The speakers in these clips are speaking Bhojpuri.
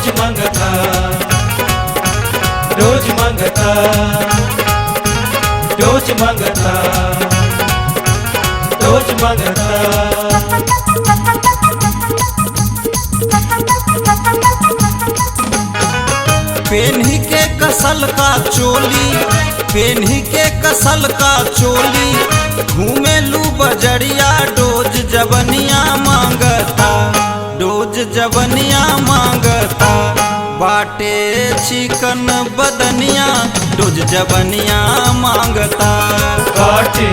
रोज मांगता, रोज मांगता, रोज मांगता, रोज मांगता। पेन्ही के कसल का चोली, पेन्ही के कसल का चोली, घूमेलू बजरिया डोज जवनिया मांगता, डोज जवनिया मांगता। बाटे चिकन बदनिया डोज जवनिया मांगता। बाटे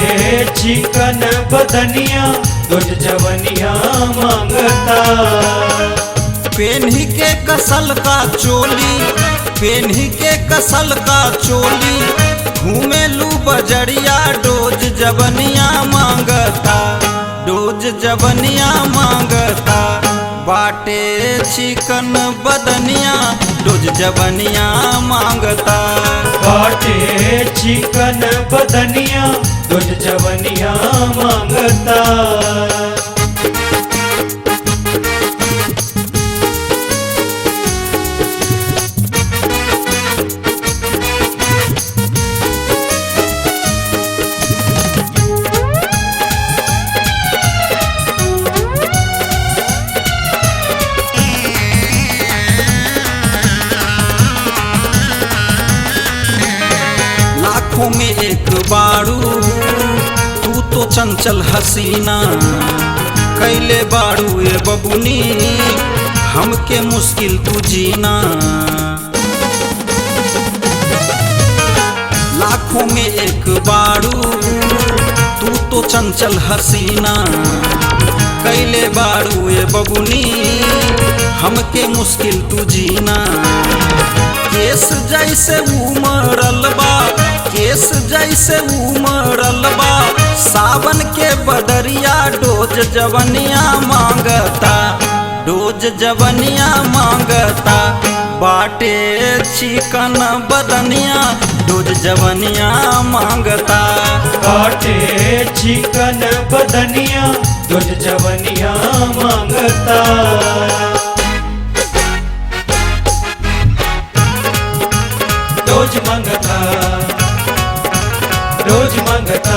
चिकन बदनिया डोज जवनिया मांगता। पेन्ही के कसल का चोली, पेन्ही के कसल का चोली, घूमेलू बजरिया डोज जवनिया मांगता, डोज जवनिया मांगता। बाटे चिकन बदनिया डोज जवनिया मांगता। बाटे चिकन बदनिया डोज जवनिया मांगता। लाखों में एक बारू तू तो चंचल हसीना, कैले बारू ए बबुनी हमके मुश्किल तू जीना। लाखों में एक बारू तू तो चंचल हसीना, कैले बारू ए बबुनी हमके मुश्किल तू जीना। केस जैसे उमरल बा, केस जैसे उमरल बा, सावन के बदरिया डोज जवनिया मांगता, डोज जवनिया मांगता। बाटे चिकन बदनिया डोज जवनिया मांगता। बाटे चिकन बदनिया डोज जवनिया मांगता। रोज मांगता, रोज मांगता,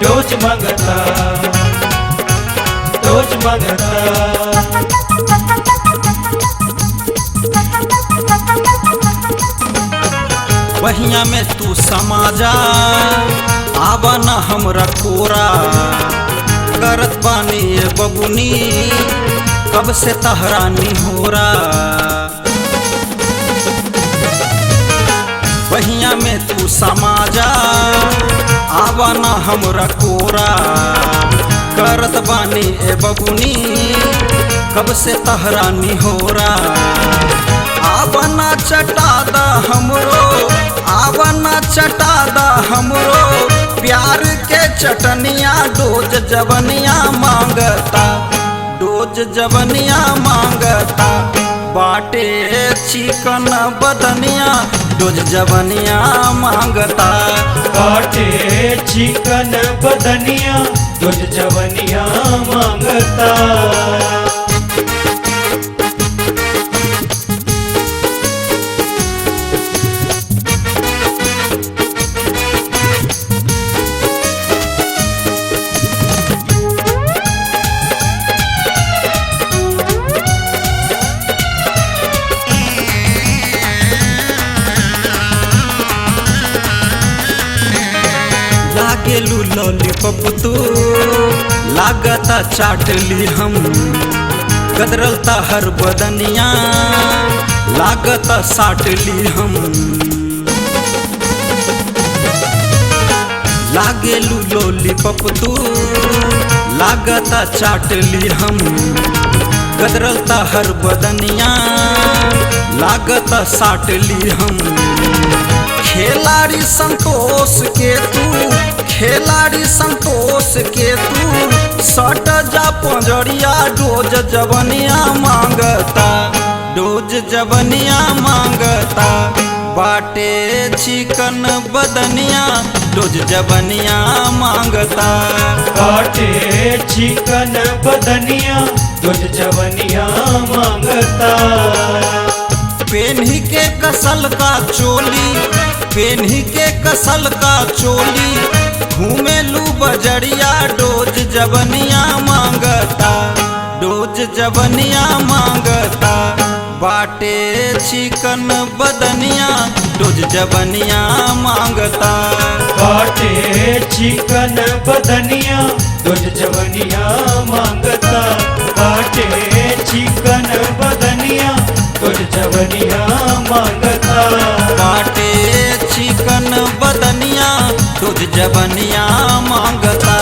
रोज मांगता, रोज मांगता। बहिया में तू समा जा, आवा न हमरा कोरा, करत बानी ए बबुनी कब से तहरानी होरा। बहिया में तू समा जा, आवा न हमरा कोरा, करत बानी ए बबुनी कब से तहरानी होरा। आवा ना चटा दा हमरो, आवा ना चटा दा हमरो, प्यार के चटनिया डोज जवनिया मांगता, डोज जवनिया मांगता। बाटे चिकन बदनिया डोज जवनिया मांगता। बाटे चिकन बदनिया डोज जवनिया मांगता। लागेलू लॉलीपॉप तू लागता चाटली हम, गदरलता हर बदनिया लागता साटली हम। लागेलू लॉलीपॉप तू लागता चाटली हम, गदरलता हर बदनिया लागता साटली हम। खेलाड़ी संतोष के तू, खेलाड़ी संतोष के तू, सट जा पंजरिया डोज जवनिया मांगता, डोज जवनिया मांगता। बाटे चिकन बदनिया डोज जवनिया मांगता। बाटे चिकन बदनिया तुझ जवनिया मांगता। पेन्ही के कसल का चोली, पेन्ही के कसल का चोली, घूमेलू बजरिया डोज जवनिया मांगता, डोज जवनिया मांगता। बाटे चिकन बदनिया डोज जवनिया मांगता। बाटे चिकन बदनिया तुझ जवनिया मांगता। बाटे चिकन बदनिया तुझ जवनिया मांगता। बाटे चिकन बदनिया डोज जवनिया मांगता।